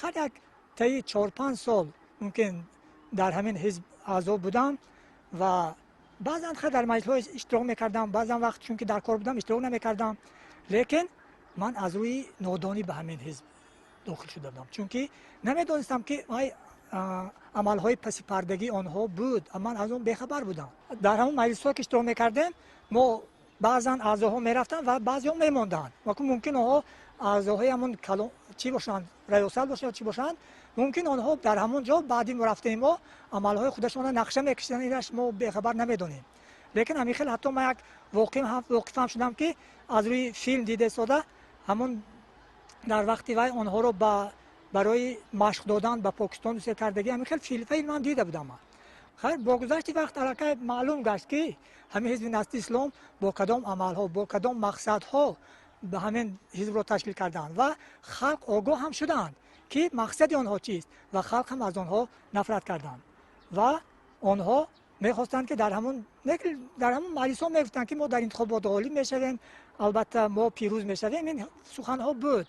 Ҳар як таи 4-5 сол мумкин дар ҳамин ҳизб аъзо будам ва баъзан ха дар маҷлисҳо иштирок мекардам, баъзан вақт, чунки дар кор будам, иштирок намекардам. Лекин ман аз рӯи нодонӣ ба ҳамин ҳизб дохил шуда будам, чунки намедонистам, ки ай амалҳои пасипардагии онҳо буд. Ман аз он бехабар будам. Дар ҳамон маҷлисҳо, ки иштирок мекардем мо, баъзан аъзоҳо мерафтанд ва баъзеҳо мемонданд. Ва мумкин онҳо аъзоҳои ҳамон чӣ бошанд, раёсат бошанд, чӣ бошанд, мумкин онҳо дар ҳамон ҷо баъди рафтани мо амалҳои худашонро нақша мекашиданд. Инаш мо бехабар намедонем. Лекин ҳамин хел ҳатто ман як воқифам шудам, ки аз рӯи филм дида истода, ҳамон дар вақти вай онҳоро барои машқ додан ба Покистон гусел кардагӣ, ҳамин хел филм дида будам ман. Хайр, бо гузашти вақт аллакай маълум гашт, ки ҳамин ҳизби Наҳзати Ислом бо кадом амалҳо, бо кадом мақсадҳо ба ҳамин ҳизбро ташкил карданд ва халқ огоҳ ҳам шуданд, ки мақсади онҳо чист, ва халқ ҳам аз онҳо нафрат карданд. Ва онҳо мехостанд, ки дар ҳамон маҷлисҳо мегуфтанд, ки мо дар интихобот ғолиб мешавем, албатта мо пирӯз мешавем. Ин суханҳо буд.